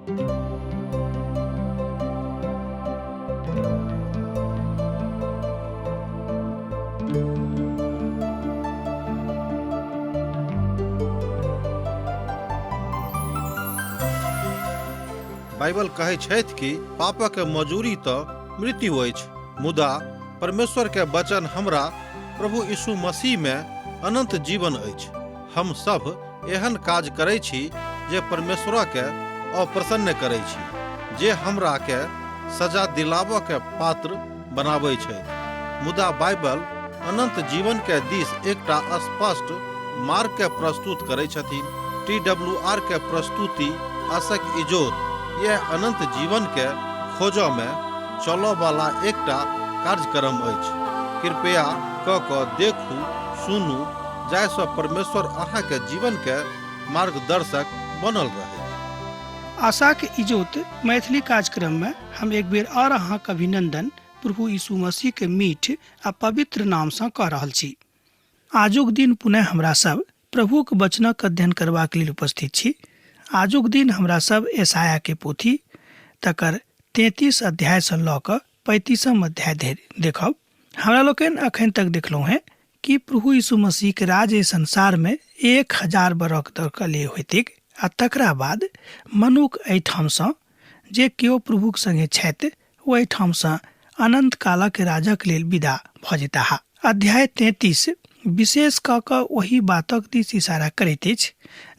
Bible कहै छथि कि पापक मजूरी तऽ मृत्यु अछि, मुदा परमेश्वर के वचन हमरा प्रभु यीशु मसीह में अनंत जीवन अछि। हम सब एहन काज करै छी जे परमेश्वर के अप्रसन्न करै छी, जे हमरा के सजा दिलाबऽ के पात्र बनाबै छथि। मुदा बाइबल अनंत जीवन के दिस एकटा स्पष्ट मार्ग के प्रस्तुत करै छथिन। टी डब्ल्यू आर के प्रस्तुति आशक इजोत यह अनंत जीवन के खोजऽ में चलऽ वाला एकटा कार्यक्रम अछि। कृपया क कऽ देखू, सुनू, जाहिसँ परमेश्वर अहाँके जीवन के मार्गदर्शक बनल रहै। आशाक इजोत मैथिली कार्यक्रम में हम एक बेर और अहाँक अभिनंदन प्रभु यीशु मसीह के मीठ आ पवित्र नाम सँ कऽ रहल छी। आजुक दिन पुनः हमरा सब प्रभुक वचनक अध्ययन करबाक लेल उपस्थित छी। आजुक दिन हमरा सब यशायाह के पोथी तकर 33 अध्याय सँ लऽ कऽ 35 अध्याय धरि देखब। हमरा लोकनि अखन तक देखलहुँ हेँ कि प्रभु यीशु मसीह के राज एहि संसार में 1000 बरख तक ले होइतैक आ तकरा बाद मनुख एहिठाम सँ जे केओ प्रभुक संगे छथि ओ एहिठाम सँ अनंत कालक राजक लेल विदा भऽ जेताह। अध्याय 33 विशेष कऽ कऽ ओहि बातक दिस इशारा करैत अछि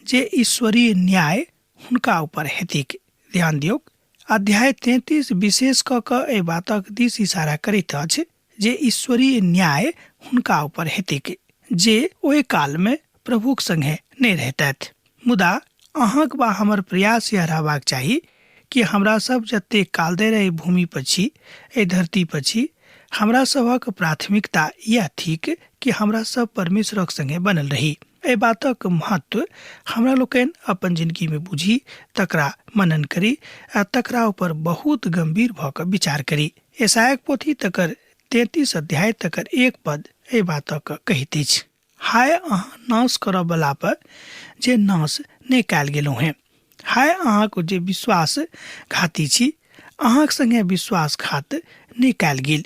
जे ईश्वरीय न्याय हुनका ऊपर हेतैक। ध्यान दियौक, अध्याय 33 विशेष कऽ कऽ एहि बातक दिस इशारा करैत अछि जे ईश्वरीय न्याय हुनका ऊपर हेतैक जे ओहि काल में प्रभुक संगे नहि रहितथि। मुदा अहाँक वा हमर प्रयास यह रहबाक चाही कि हमरा सब जते काल धरि एहि भूमि पर छी, एहि धरती पर छी, हमरा सभक प्राथमिकता यह थिक कि हमरा सब परमेश्वरक संगे बनल रही। एहि बातक महत्व हमरा लोकनि अपन जिंदगी में बुझी, तकरा मनन करी आ तकरा ऊपर बहुत गंभीर भऽ कऽ विचार करी। यशायाक पोथी तकर 33 अध्याय तकर 1 पद एहि बातक कहैत अछि, हाय अहाँ नाश करऽ बला पर जे नाश नहि कयल गेलहुँ हेँ, हाय अहाँक जे विश्वास घाती छी, अहाँक संगे विश्वासघात नहि कयल गेल।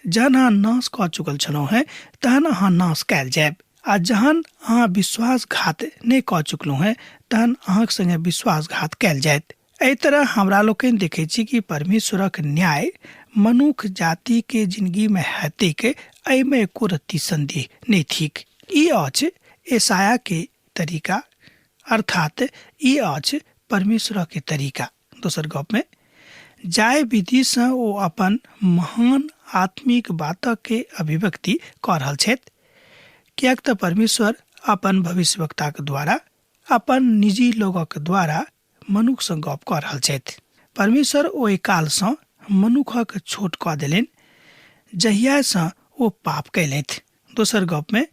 जहन अहाँ नाश कऽ चुकल छलहुँ हेँ तहन अहाँ नाश कयल जायब, आ जहन अहाँ विश्वासघात नहि कऽ चुकलहुँ हेँ तहन अहाँक संगे विश्वासघात कयल जायत। एहि तरह हमरा लोकनि देखै छी कि परमेश्वरक न्याय मनुख जाति के जिंदगी में हेतैक, एहिमे एको रत्ती संदेह नहि थिक। ई अछि यशायाह के तरीका, अर्थात ई अछि परमेश्वर के तरीका। दोसर गप में जाय विधि सँ ओ अपन महान आत्मिक बातक के अभिव्यक्ति कऽ रहल छथि, किएक तऽ परमेश्वर अपन भविष्यवक्ताक द्वारा अपन निजी लोगक द्वारा मनुखसँ गप कऽ रहल छथि। परमेश्वर ओहि कालसँ मनुखक छोट कऽ देलनि जहियासँ ओ पाप कयलथि। दोसर गपमे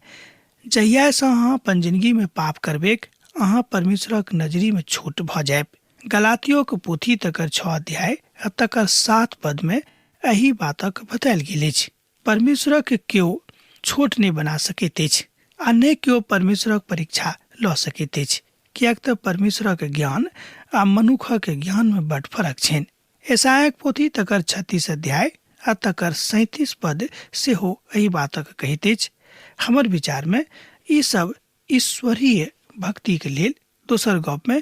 जहियासँ अहाँ अपन जिंदगीमे पाप करबेक अहाँ परमेश्वरक नजरीमे छोट भऽ जायब। गलातियोक पोथी तकर 6 अध्याय आ तकर 7 पदमे एहि बातक बतायल गेल अछि। परमेश्वरक केओ छोट नहि बना सकैत अछि आ नहि केओ परमेश्वरक परीक्षा लऽ सकैत अछि, किएक तऽ परमेश्वरक ज्ञान आ मनुखक ज्ञानमे बड्ड फरक छनि। यशायाक पोथी तकर 36 अध्याय आ तकर 37 पद सेहो एहि बातक कहैत अछि। हमर विचारमे ई सब ईश्वरीय भक्तिक लेल, दोसर गपमे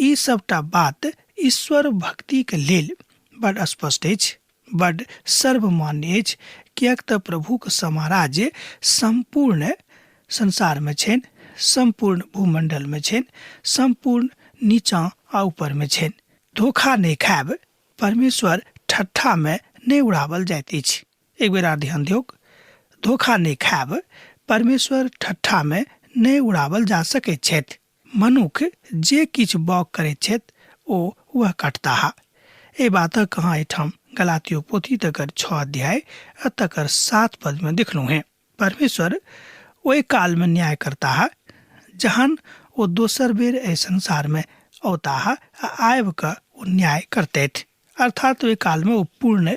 ई सबटा बात ईश्वर भक्तिक लेल बड स्पष्ट अछि, बड सर्वमान्य अछि, किएक तऽ प्रभुक समाराज्य सम्पूर्ण संसारमे छनि, सम्पूर्ण भूमंडलमे छनि, सम्पूर्ण नीचाँ आ ऊपरमे छनि। धोखा नहि खायब, परमेश्वर ठट्ठामे नहि उड़ावल जाइत अछि। एक बेर आर ध्यान दियौक, धोखा नहि खायब, परमेश्वर ठट्ठामे नहि उड़ावल जा सकैत छथि। मनुख जे किछु बाउग करैत छथि ओ वह काटताह। एहि बातक अहाँ एहिठाम गलातियो पोथी तकर 6 अध्याय आ तकर 7 पदमे देखलहुँ हेँ। परमेश्वर ओहि कालमे न्याय करताह जहन ओ दोसर बेर एहि संसारमे औताह आ आबि कऽ ओ न्याय करतथि, अर्थात ओहि कालमे ओ पूर्ण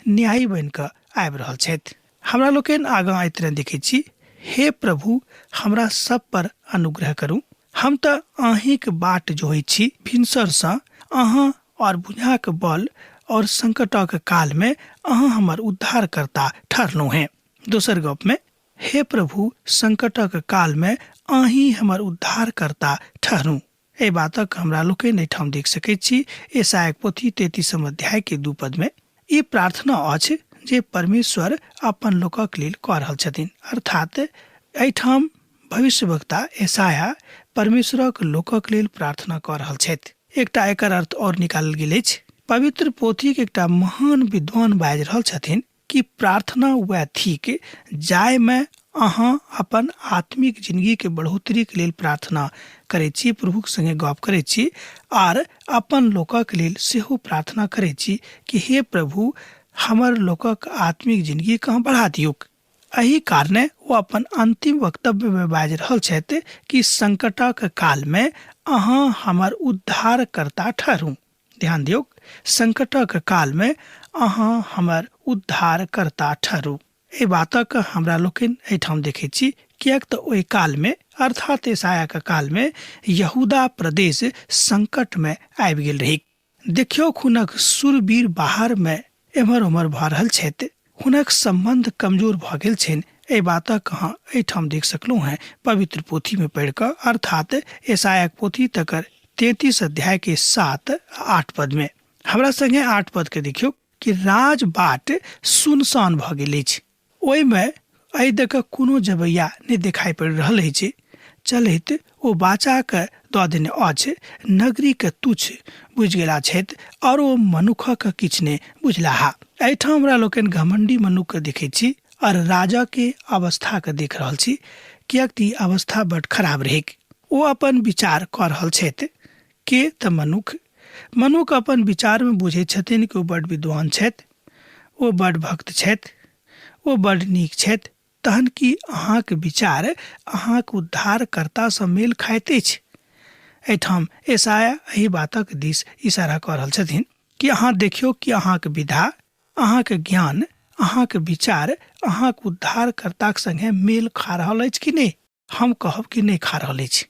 न्यायी बनि कऽ आबि रहल छथि। हमरा लोकनि आगाँ एहि तरह देखैत छी, हे प्रभु हमरा सब पर अनुग्रह करू, हम तऽ अहीँक बाट जोहैत छी, भिनसरसँ अहाँ और भुजाक बल और संकटक काल में अहाँ हमर उद्धारकर्ता ठहरलहुँ हेँ। दोसर गप में, हे प्रभु संकटक काल में अहीं हमर उद्धारकर्ता ठहरू। एहि बातक हमरा लोकनि एहिठाम देख सकैत छी यशायाक पोथी 33 अध्याय के 2 पद में। ई प्रार्थना अछि जे परमेश्वर अपन लोकक लेल कऽ रहल छथिन। अर्थात एहिठाम भविष्यवक्ता यशाया परमेश्वरक लोकक लेल प्रार्थना कऽ रहल छथि। एकटा एकर अर्थ और निकालल गेल अछि। पवित्र पोथीक एकटा महान विद्वान बाजि रहल छथिन कि प्रार्थना वएह थिक जाहिमे अहाँ अपन आत्मिक जिंदगी के बढ़ोतरी के लेल प्रार्थना करै छी, प्रभुक संगे गप करै छी आर अपन लोकक लेल सेहो प्रार्थना करै छी कि हे प्रभु हमर लोकक आत्मिक जिंदगी के अहाँ बढ़ा दियौक। एहि कारणे ओ अपन अंतिम वक्तव्य में बाजि रहल छथि कि संकटक काल में अहाँ हमर उद्धारकर्ता ठहरू। ध्यान दियौक, संकटक काल में अहाँ हमर उद्धारकर्ता ठहरू। एहि बातक हमरा लोकनि एहिठाम देखैत छी, किएक तऽ ओहि काल में अर्थात यशायाक काल में यहूदा प्रदेश संकट में आबि गेल रहै। देखियौ हुनक सुरवीर बाहर में एम्हर ओम्हर भऽ रहल छथि, हुनक संबंध कमजोर भऽ गेल छनि। एहि बातक अहाँ एहिठाम देख सकलहुँ हेँ पवित्र पोथी में पढ़ि कऽ, अर्थात यशायाक पोथी तकर 33 अध्याय के 7 आ 8 पद में। हमरा संगे 8 पद के देखियौ कि राज बाट सुनसान भऽ गेल अछि, ओहिमे एहि दऽ कऽ कोनो जबैया नहि देखाइ पड़ि रहल अछि। चलैत ओ बाचाके दऽ देने अछि, नगरीके तुच्छ बुझि गेला छथि आओर ओ मनुखक किछु नहि बुझलाहा। एहिठाम हमरा लोकनि घमंडी मनुखके देखैत छी आओर राजाके अवस्थाके देख रहल छी, किएक तऽ ई अवस्था बड खराब रहैक। ओ अपन विचार कऽ रहल छथि के तऽ मनुख। मनुख अपन विचारमे बुझैत छथिन कि ओ बड विद्वान छथि, ओ बड भक्त छथि, ओ बड नीक छथि। तहन की अहाँक विचार अहाँक उद्धारकर्तासँ मेल खाइत अछि? एहिठाम यशाया एहि बातक दिस इशारा कऽ रहल छथिन कि अहाँ देखियौ कि अहाँक विधा, अहाँक ज्ञान, अहाँक विचार अहाँक उद्धारकर्ताक संगे मेल खा रहल अछि कि नहि? हम कहब कि नहि खा रहल अछि।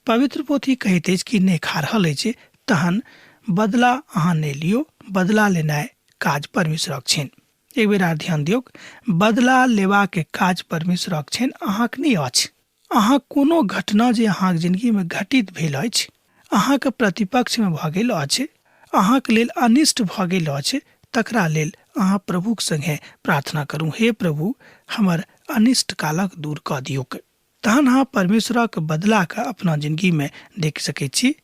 पवित्र पोथी कहैत अछि कि नहि खा रहल अछि, तहन बदला अहाँ नहि लियौ। बदला लेनाइ काज परमेश्वरक छनि। एक बेर आर ध्यान दियौक, बदला लेबाक काज परमेश्वरक छनि, अहाँक नहि अछि। अहाँ कोनो घटना जे अहाँक जिंदगी में घटित भेल अछि, अहाँक प्रतिपक्ष में भऽ गेल अछि, अहाँक लेल अनिष्ट भऽ गेल अछि, तकरा लेल अहाँ प्रभुक संगे प्रार्थना करू, हे प्रभु हमर अनिष्ट कालक दूर कऽ दियौक। तहन अहाँ परमेश्वरक बदलाके अपना जिंदगी में देख सकैत छी।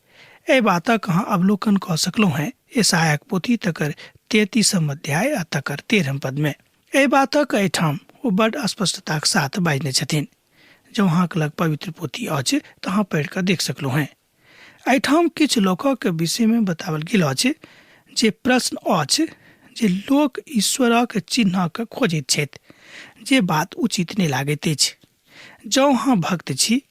एहि बातक अहाँ अवलोकन कऽ सकलहुँ हेँ यशायाक पोथी तकर 33 अध्याय आ तकर 13 पद में। एहि बातक एहिठाम ओ बड स्पष्टताक साथ बाजने छथिन। जँ अहाँक लग पवित्र पोथी अछि तऽ अहाँ पढ़ि कऽ देख सकलहुँ हेँ। एहिठाम किछु लोकक विषयमे बताओल गेल अछि जे प्रश्न अछि जे लोक ईश्वरक चिन्हक खोजैत छथि, जे बात उचित नहि लागैत अछि। जँ अहाँ भक्त छी,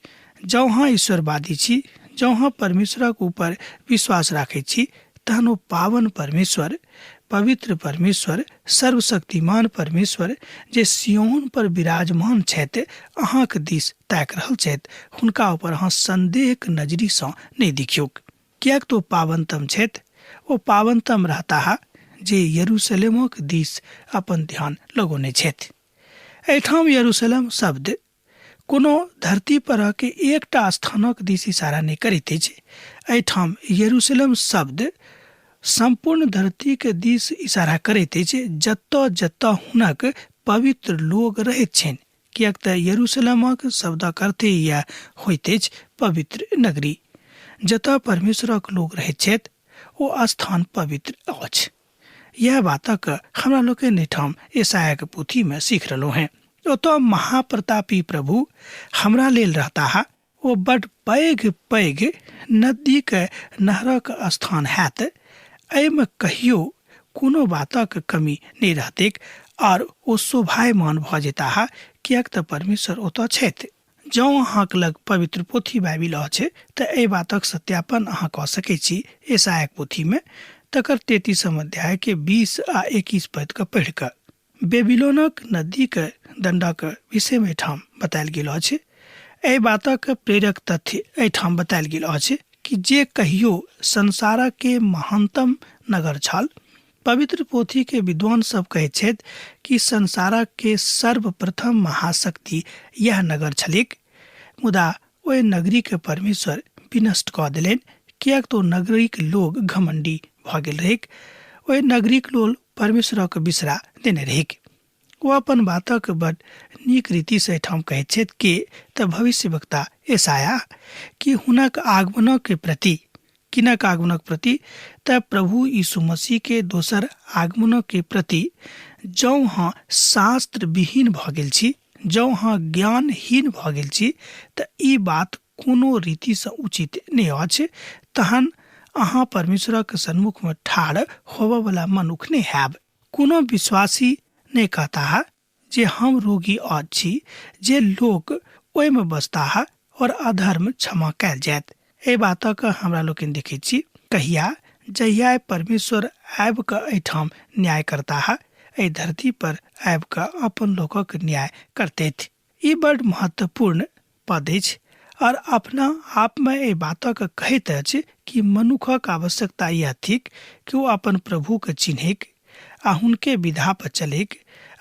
जँ अहाँ ईश्वरवादी छी, जँ अहाँ परमेश्वरक ऊपर विश्वास राखैत छी, तहन ओ पावन परमेश्वर, पवित्र परमेश्वर, सर्वशक्तिमान परमेश्वर जे सियोन पर विराजमान छथि, अहाँक दिस ताकि रहल छथि, हुनका ऊपर अहाँ संदेहक नजरिसँ नहि देखियौक। किएक तऽ ओ पावनतम छथि, ओ पावनतम रहताह जे यरूशलेमक दिस अपन ध्यान लगौने छथि। एहिठाम यरूशलेम शब्द कोनो धरती पर के एकटा स्थानक दिस इशारा नहि करैत अछि। एहिठाम यरूशलेम शब्द सम्पूर्ण धरती के दिस इशारा करैत अछि, जतऽ जतऽ हुनक पवित्र लोग रहैत छनि। किएक तऽ यरूशलेमक शब्दक अर्थ इएह होइत अछि पवित्र नगरी। जतऽ परमेश्वरक लोग रहैत छथि ओ स्थान पवित्र अछि। यह बातक हमरा लोकनि एहिठाम यशायाक पोथीमे सीख रहलहुँ हेँ। ओतऽ महाप्रतापी प्रभु हमरा लेल रहताह, ओ बड पैघ पैघ नदीक नहरक स्थान हैत, एहिमे कहियो कोनो बातक कमी नहि रहतैक आओर ओ शोभायमान भऽ जेताह, किएक तऽ परमेश्वर ओतऽ छथि। जँ अहाँक लग पवित्र पोथी बाइबिल अछि तऽ एहि बातक सत्यापन अहाँ कऽ सकैत छी यशायाक पोथीमे तकर 33 अध्यायके 20 आ 21 पदके पढ़ि कऽ। बेबीलोनक नदीक दण्डक विषयमे एहिठाम बतायल गेल अछि। एहि बातक प्रेरक तथ्य एहिठाम बतायल गेल अछि कि जे कहियो संसारक के महानतम नगर छल। पवित्र पोथी के विद्वान सब कहैत छथि कि संसारक के सर्वप्रथम महाशक्ति यह नगर छलैक, मुदा ओहि नगरी के परमेश्वर विनष्ट कऽ देलनि, किएक तऽ ओ नगरीक लोग घमंडी भऽ गेल रहैक। ओहि नगरीक लोग परमेश्वरक बिसरा देने रहैक। ओ अपन बातक बड नीक रीतिसँ एहिठाम कहैत छथि कि तऽ भविष्यवक्ता एसाया कि हुनक आगमनक के प्रति, किनक आगमनक प्रति, तऽ प्रभु यीशु मसीह के दोसर आगमनक के प्रति जौं अहाँ शास्त्र विहीन भऽ गेल छी, जौं अहाँ ज्ञानहीन भऽ गेल छी, तऽ ई बात कोनो रीतिसँ उचित नहि अछि। तहन अहाँ परमेश्वरक सन्मुखमे ठाढ़ होबयवला मनुख नहि हैब। कोनो विश्वासी नहि कहताह जे हम रोगी अछि, जे लोक ओहिमे बसताह और अधर्म क्षमा कयल जायत। एहि बातक हमरा लोकनि देखैत छी कहिया, जहिया परमेश्वर आबि कऽ एहिठाम न्याय करताह, एहि धरती पर आबि कऽ अपन लोकक न्याय करतथि। ई बड महत्वपूर्ण पद अछि और अपना आप में एहि बातक कहैत अछि कि मनुखक आवश्यकता यह थिक कि ओ अपन प्रभु के चिन्हैक आ हुनके विधा पर चलैक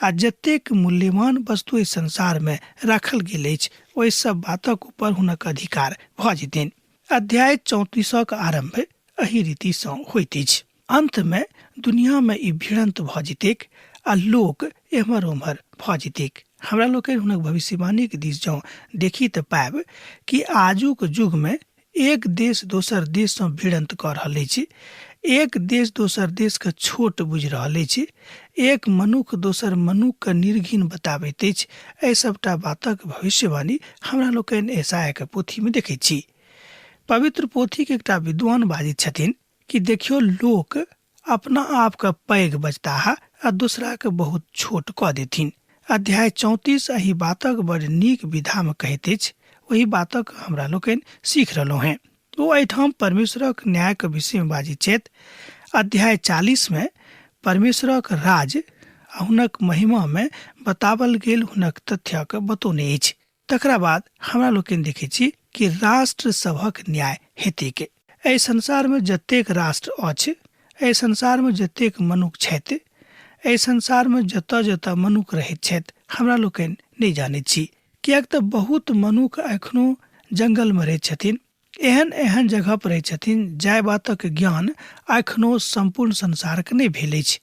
आ जतेक मूल्यवान वस्तु एहि संसार में राखल गेल अछि ओहि सब बातक ऊपर हुनक अधिकार भऽ जेतनि। अध्याय 34 आरंभ एहि रीति सँ होइत अछि। अंत में दुनिया में ई भिड़ंत भऽ जेतैक आ लोक एम्हर ओम्हर भऽ जेतैक। हमरा लोकनि हुनक भविष्यवाणीक दिस जँ देखी तऽ पायब कि आजुक युग में एक देश दोसर देश सँ भिड़ंत कऽ रहल अछि, एक देश दोसर देश के छोट बुझि रहल अछि, एक मनुख दोसर मनुख के निर्घिन बताबैत अछि। एहि सबटा बातक भविष्यवाणी हमरा लोकनि यशायाह के पोथी में देखैत छी। पवित्र पोथीक एकटा विद्वान बाजैत छथिन कि देखियो लोक अपना आप के पैघ बजताह आ दोसरा के बहुत छोट कऽ देथिन। अध्याय 34 एहि बातक बड़ नीक विधा में कहैत अछि। ओहि बातक हमरा लोकनि सीख रहलहुँ हेँ। ओ एहिठाम परमेश्वरक न्याय के विषय में बाजैत छथि। अध्याय 40 में परमेश्वरक राज आ हुनक महिमा में बतावल गेल हुनक तथ्यक बतौने अछि। तकरा बाद हमरा लोकनि देखैत छी कि राष्ट्र सभक न्याय हेतैक। एहि संसार में जतेक राष्ट्र अछि, एहि संसार में जतेक मनुख छथि, एहि संसार में जतऽ जतऽ मनुख रहैत छथि हमरा लोकनि नहि जानैत छी, किएक तऽ बहुत मनुख एखनो जंगल में रहैत छथिन, एहन एहन जगह पर रहैत छथिन जाहि बातक ज्ञान एखनो सम्पूर्ण संसारके नहि भेल अछि,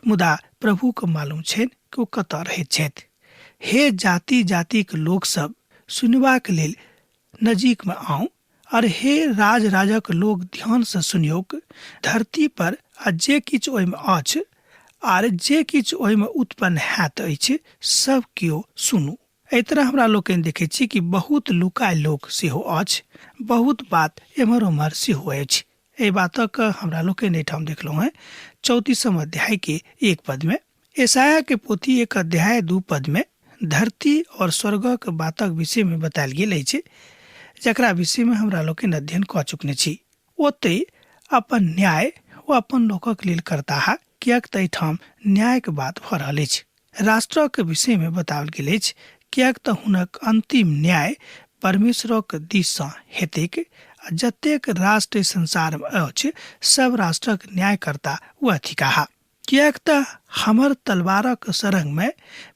मुदा प्रभुके मालूम छनि कि ओ कतऽ रहैत छथि। हे जाति जातिक लोक सब, सुनबाक लेल नजीकमे आउ, और हे राज राजक लोक ध्यानसँ सुनियौक। धरती पर आ जे किछु ओहिमे अछि आर जे किछु ओहिमे उत्पन्न हैत अछि, सब केओ सुनू। एहि तरह हमरा लोकनि देखैत छी कि बहुत लुकाय लोक सेहो अछि, बहुत बात एम्हर ओम्हर सेहो अछि। एहि बातक हमरा लोकनि एहिठाम देखलहुँ हेँ 34 अध्याय के 1 पद में। यशायाह के पोथी 1 अध्याय 2 पद में धरती और स्वर्गक बातक विषय में बतायल गेल अछि, जकरा विषय में हमरा लोकनि अध्ययन कऽ चुकने छी। ओतहि अपन न्याय ओ अपन लोकक लेल करताह, किएक तऽ एहिठाम न्यायक बात भऽ रहल अछि। राष्ट्रक विषय में बताओल गेल अछि, किएक तऽ हुनक अंतिम न्याय परमेश्वरक दिस सँ हेतैक आ जतेक राष्ट्र संसार में अछि सब राष्ट्रक न्यायकर्ता वएह थिकाह। किएक तऽ हमर तलवारक सरंग में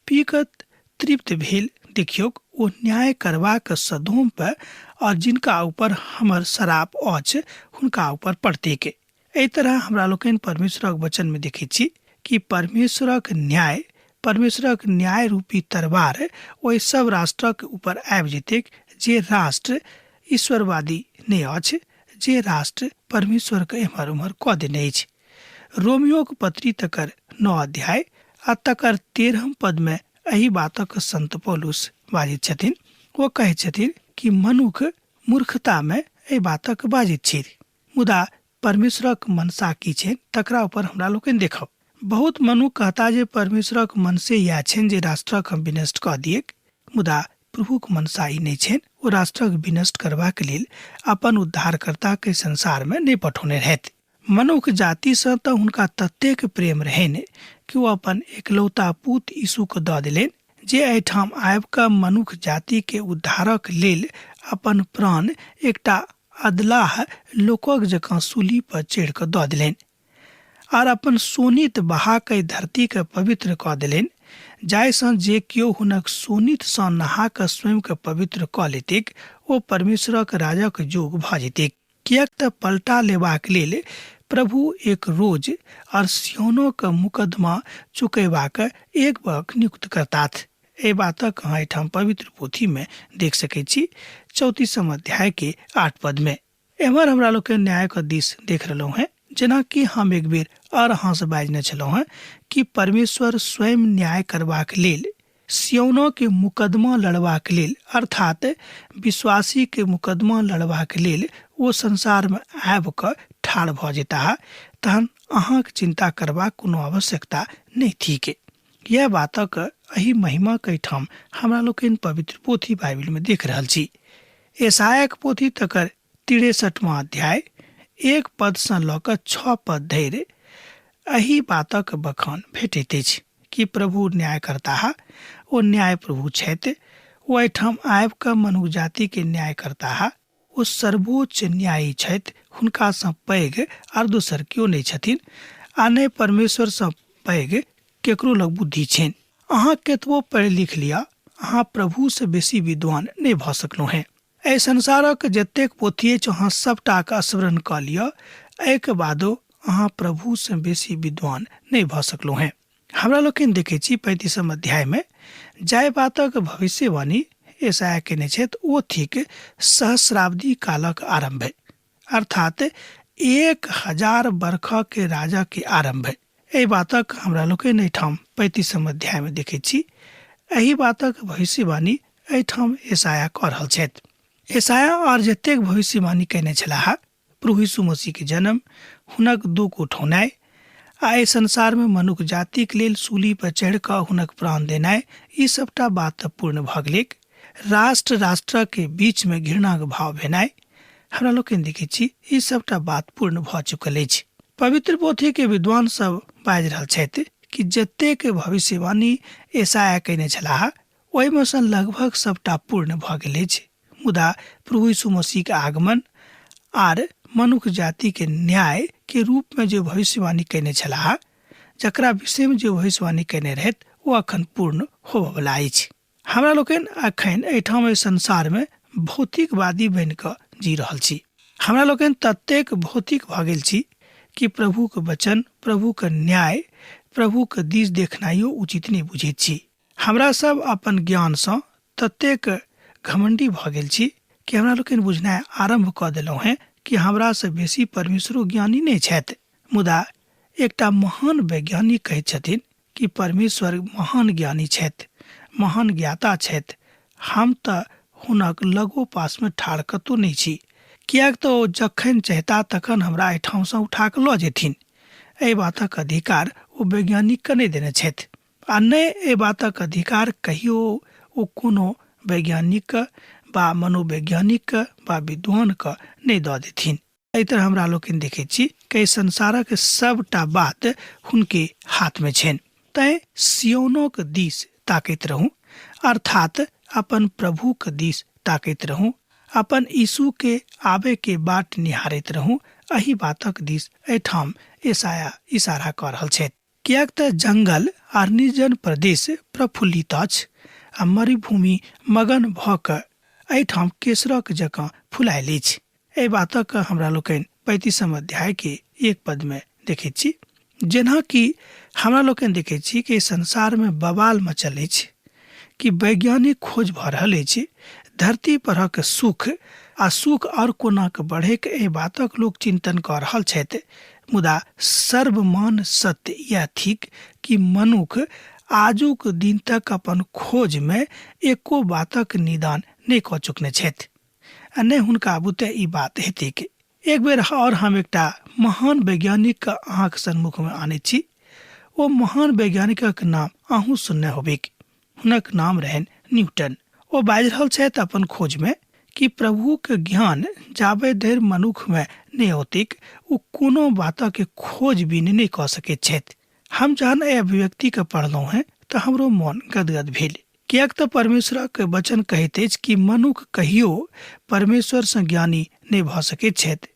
पीकत तृप्त भेल देखियौक, ओ न्याय करबाक सदोम पर और जिनका ऊपर हमर श्राप अछि हुनका ऊपर पड़तैक। एहि तरह हमरा लोकनि परमेश्वरक वचन में देखैत छी कि परमेश्वरक न्याय, परमेश्वरक न्याय रूपी तरवार ओहि सब राष्ट्रक ऊपर आबि जेतैक जे राष्ट्र ईश्वरवादी नहि अछि, जे राष्ट्र परमेश्वर के एम्हर ओम्हर कऽ देने अछि। रोमियोक पत्री तकर 9 अध्याय आ तकर 13 पद में एहि बातक संत पौलुस बाजैत छथिन। ओ कहैत छथिन कि मनुख मूर्खता में एहि बातक बाजैत छी, मुदा परमेश्वरक मनसा की छनि तकरा ऊपर हमरा लोकनि देखब। बहुत मनुख कहता जे परमेश्वरक मनसे इएह छनि जे राष्ट्रक हम विनष्ट कऽ दिएक, मुदा प्रभुक मनसा ई नहि छनि। ओ राष्ट्रक विनष्ट करबाक लेल अपन उद्धारकर्ता के संसार में नहि पठौने रहथि। मनुख जातिसँ तऽ हुनका ततेक प्रेम रहनि कि ओ अपन एकलौता पूत यीशुके दऽ देलनि, जे एहिठाम आबि कऽ मनुख जातिके उद्धारक लेल अपन प्राण एकटा अदलाह लोकक जकाँ सूली पर चढ़ि कऽ दऽ देलनि आर अपन शोणित बहा कऽ धरती के पवित्र कऽ देलनि, जाहिसँ जे केओ हुनक शोणितसँ नहा कऽ स्वयंके पवित्र कऽ लेतिक ओ परमेश्वरक राजक जोग भऽ जेतिक। किएक तऽ पलटा लेबाक लेल प्रभु एक रोज आर सियोनोक मुकदमा चुकयबाक एक बरख नियुक्त करताथ। एहि बातक अहाँ एहिठाम पवित्र पोथीमे देख सकैत छी, 34 अध्याय के 8 पद में। एम्हर हमरा लोकनि न्यायक दिस देख रहलहुँ हेँ। जेनाकि हम एक बेर आओर अहाँसँ बाजने छलहुँ हेँ कि परमेश्वर स्वयं न्याय करबाक लेल सियौनो के मुकदमा लड़बाक लेल, अर्थात विश्वासी के मुकदमा लड़बाक लेल ओ संसार में आबि कऽ ठाढ़ भऽ जेताह, तहन अहाँक चिंता करबाक कोनो आवश्यकता नहि थिक। यह बातक एहि महिमा के एहिठाम हमरा लोकनि पवित्र पोथी बाइबिल में देख रहल छी। यशायाक पोथी तकर 63वां अध्याय 1 पद सँ लऽ कऽ 6 पद धरि एहि बातक बखान भेटैत अछि कि प्रभु न्याय करताह, ओ न्याय प्रभु छथि, ओ एहिठाम आबि कऽ मनुख जाति के न्याय करताह, ओ सर्वोच्च न्यायी छथि, हुनका सँ पैघ आर दोसर केओ नहि छथिन आ नहि परमेश्वर सँ पैघ केकरो लग बुद्धि छनि। अहाँ केतबो पढ़ि लिख लिअ, अहाँ प्रभु सँ बेसी विद्वान नहि भऽ सकलहुँ हेँ। एहि संसारक जतेक पोथी अछि अहाँ सबटाके स्मरण कऽ लिअ, एहिके बादो अहाँ प्रभुसँ बेसी विद्वान नहि भऽ सकलहुँ हेँ। हमरा लोकनि देखै छी 35 अध्यायमे जाहि बातक भविष्यवाणी यशायाह केने छथि ओ थिक सहस्राब्दी कालक आरम्भ, अर्थात 1000 बरखके राजाके आरम्भ। एहि बातक हमरा लोकनि एहिठाम 35 अध्यायमे देखै छी। एहि बातक भविष्यवाणी एहिठाम यशायाह कऽ रहल छथि। यशायाह आओर जतेक भविष्यवाणी कयने छलाह, प्रभु यीशु मसीह के जन्म, हुनक दुख उठौनाइ आ एहि संसारमे मनुख जातिक लेल सूली पर चढ़ि कऽ हुनक प्राण देनाइ, ई सबटा बात तऽ पूर्ण भऽ गेलैक। राष्ट्र राष्ट्रक बीचमे घृणाक भाव भेनाइ, हमरा लोकनि देखै छी ई सबटा बात पूर्ण भऽ चुकल अछि। पवित्र पोथी के विद्वान सब बाजि रहल छथि कि जतेक भविष्यवाणी यशायाह कयने छलाह ओहिमे सँ लगभग सबटा पूर्ण भऽ गेल अछि, मुदा प्रभु यीशु मसीह के आगमन आर मनुख जाति के न्याय के रूप में जे भविष्यवाणी कयने छलाह, जकरा विषय में जे भविष्यवाणी कयने रहथि ओ अखन पूर्ण होबयवला अछि। हमरा लोकनि अखन एहिठाम एहि संसार में भौतिकवादी बनि कऽ जी रहल छी। हमरा लोकनि ततेक भौतिक भऽ गेल छी कि प्रभुक वचन, प्रभुक न्याय, प्रभुक दिस देखनाइयो उचित नहि बुझैत छी। हमरा सब अपन ज्ञानसँ ततेक घमंडी भऽ गेल छी कि हमरा लोकनि बुझनाइ आरम्भ कऽ देलहुँ हेँ कि हमरासँ बेसी परमेश्वरो ज्ञानी नहि छथि। मुदा एकटा महान वैज्ञानिक कहैत छथिन कि परमेश्वर महान ज्ञानी छथि, महान ज्ञाता छथि, हम तऽ हुनक लगो पासमे ठाढ़ कतहु नहि छी, किएक तऽ ओ जखन चाहता तखन हमरा एहिठामसँ उठा कऽ लऽ जेथिन। एहि बातक अधिकार ओ वैज्ञानिकके नहि देने छथि आ नहि एहि बातक अधिकार कहियो ओ कोनो वैज्ञानिकके वा मनोवैज्ञानिकके वा विद्वानके नहि दऽ देथिन। एहि तरह हमरा लोकनि देखैत छी कि एहि संसारक सबटा बात हुनके हाथमे छनि। तैँ सियोनोक दिस ताकैत रहू, अर्थात अपन प्रभुक दिस ताकैत रहू, अपन यीशुके आबयके बाट निहारैत रहू। एहि बातक दिस एहिठाम यशायाह इशारा कऽ रहल छथि। किएक तऽ जंगल आर निर्जन प्रदेश प्रफुल्लित अछि आ मरुभूमि मगन भऽ कऽ एहिठाम केसरक जकाँ फुलायल अछि। एहि बातक हमरा लोकनि 35 अध्याय के 1 पद में देखैत छी। जेना कि हमरा लोकनि देखैत छी कि संसार में बवाल मचल अछि, कि वैज्ञानिक खोज भऽ रहल अछि, धरती परक सुख आ सुख और कोना के बढ़ैक एहि बातक लोक चिंतन कऽ रहल छथि, मुदा सर्वमान सत्य यैह थिक कि मनुख आजुक दिन तक अपन खोज में एको बातक निदान नहि कऽ चुकने छथि आ नहि हुनका बुते ई बात हेतैक। एक बेर और हम एकटा महान वैज्ञानिक के अहाँक सन्मुख में आनैत छी। ओ महान वैज्ञानिकक नाम अहूँ सुनने होबैक। हुनक नाम रहनि न्यूटन। ओ बाजि रहल छथि अपन खोज में कि प्रभुक ज्ञान जाबे धरि मनुख में नहि औतैक ओ कोनो बातक खोजबीन नहि कऽ सकैत छथि। हम जहन एहि अभिव्यक्ति के पढ़लहुँ हेँ तऽ हमरो मन गदगद भेल, किएक तऽ परमेश्वरक वचन कहैत अछि कि मनुख कहियो परमेश्वर सँ ज्ञानी नहि भऽ सकैत छथि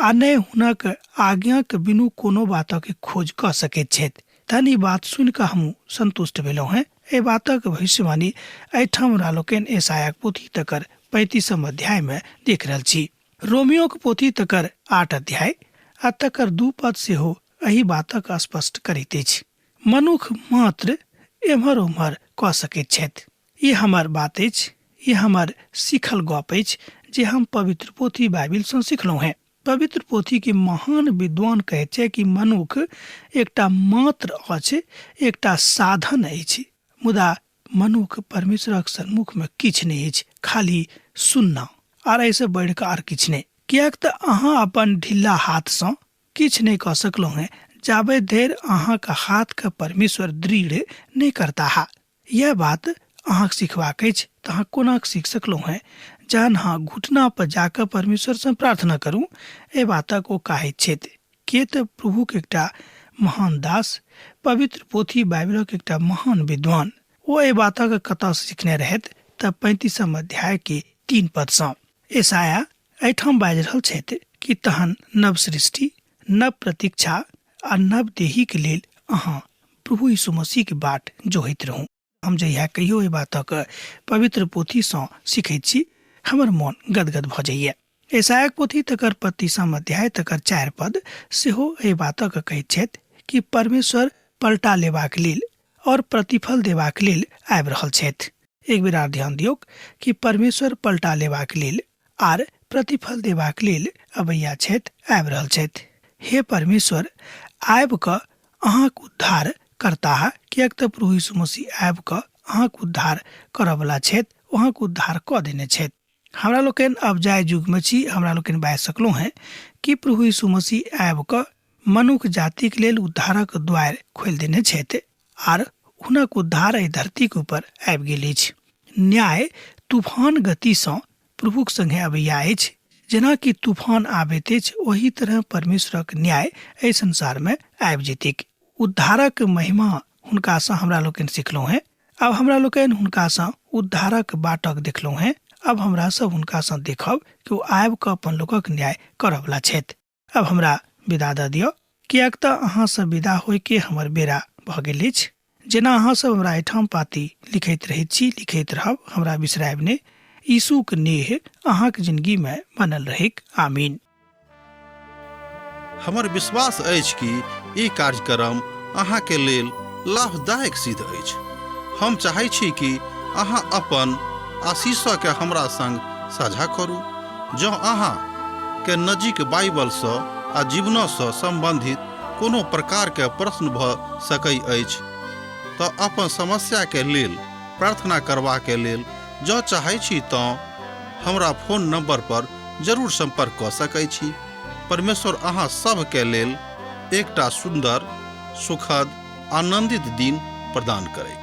आ नहि हुनक आज्ञाक बिनु कोनो बातक खोज कऽ सकैत छथि। तहन ई बात सुनि कऽ हमहूँ संतुष्ट भेलहुँ हेँ। एहि बातक भविष्यवाणी एहिठाम हमरा लोकनि यशायाक पोथी तकर 35म अध्यायमे देख रहल छी। रोमियोक पोथी तकर 8 अध्याय आ तकर 2 पद सेहो एहि बातक स्पष्ट करैत अछि। मनुख मात्र एम्हर ओम्हर कऽ सकैत छथि। ई हमर बात अछि, ई हमर सीखल गप अछि जे हम पवित्र पोथी बाइबिलसँ सिखलहुँ हेँ। पवित्र पोथीके महान विद्वान कहैत छै कि मनुख एकटा मात्र अछि, एकटा साधन अछि, मुदा मनुख परमेश्वरक सन्मुखमे किछु नहि अछि, खाली सुन्ना आर एहिसँ बढ़ि कऽ आर किछु नहि। किएक तऽ अहाँ अपन ढिल्ला हाथसँ किछु नहि कऽ सकलहुँ हेँ जाबे धरि अहाँक हाथके परमेश्वर दृढ़ नहि करताह। यह बात अहाँके सिखबाक अछि तऽ अहाँ कोना सीख सकलहुँ हेँ? जहन अहाँ घुटना पर जाकऽ परमेश्वरसँ प्रार्थना करू, एहि बातक ओ कहैत छथि। के तऽ प्रभुक एकटा महान दास, पवित्र पोथी बाइबलक एकटा महान विद्वान, ओ एहि बातक कतऽसँ सिखने रहथि? तऽ 35म अध्यायके 3 पदसँ। यशायाह एहिठाम बाजि रहल छथि कि तहन नव सृष्टि, नव प्रतीक्षा आ नव देहीके लेल अहाँ प्रभु यीशु मसीहके बाट जोहैत रहू। हम जहिया कहियो एहि बातक पवित्र पोथीसँ सीखैत छी, हमर मोन गदगद भऽ जाइए। यशायाक पोथी तकर 35म अध्याय तकर 4 पद सेहो एहि बातक कहैत छथि कि परमेश्वर पलटा लेबाक लेल और प्रतिफल देबाक लेल आबि रहल छथि। एक बेर आर ध्यान दियौक कि परमेश्वर पलटा लेबाक लेल आर प्रतिफल देबाक लेल अबैया छथि, आबि रहल छथि। हे परमेश्वर, आबि कऽ अहाँक उद्धार करताह, किएक तऽ प्रभु यीशु मसीह आबि कऽ अहाँक उद्धार करऽवला छथि, ओ अहाँक उद्धार कऽ देने छथि। हमरा लोकनि अब जाहि युगमे छी, हमरा लोकनि बाजि सकलहुँ हेँ कि प्रभु यीशु मसीह आबि कऽ मनुख जातिक लेल उद्धारक द्वारि खोलि देने छथि आर हुनक उद्धार एहि धरतीक ऊपर आबि गेल अछि। न्याय तूफान गतिसँ प्रभुक संगे अबैया अछि। जेना कि तूफान आबैत अछि, ओही तरह परमेश्वरक न्याय एहि संसारमे आबि जेतैक। उद्धारक महिमा हुनकासँ हमरा लोकनि सिखलहुँ हेँ। आब हमरा लोकनि हुनकासँ उद्धारक बाटक देखलहुँ हेँ। आब हमरा सब हुनकासँ देखब कि ओ आबि कऽ अपन लोकक न्याय करऽवला छथि। आब हमरा विदा दऽ दिअ, किएक तऽ अहाँसँ विदा होइके हमर बेरा भऽ गेल अछि। जेना अहाँ सब हमरा एहिठाम पाती लिखैत रहैत छी, लिखैत रहब, हमरा बिसरायब नहि। यीशुक नेह अहाँक जिनगीमे बनल रहैक। आमीन। हमर विश्वास अछि कि ई कार्यक्रम अहाँके लेल लाभदायक सिद्ध अछि। हम चाहै छी कि अहाँ अपन आशीषके हमरा संग साझा करू। जँ अहाँ के नजीक बाइबलसँ आ जीवनसँ सम्बन्धित कोनो प्रकारके प्रश्न भऽ सकै अछि तऽ अपन समस्याके लेल प्रार्थना करबाके लेल जँ चाहै छी तँ हमरा फोन नंबर पर जरूर संपर्क कऽ सकै छी। परमेश्वर अहाँ सभके लेल एकटा सुन्दर, सुखद, आनंदित दिन प्रदान करैत।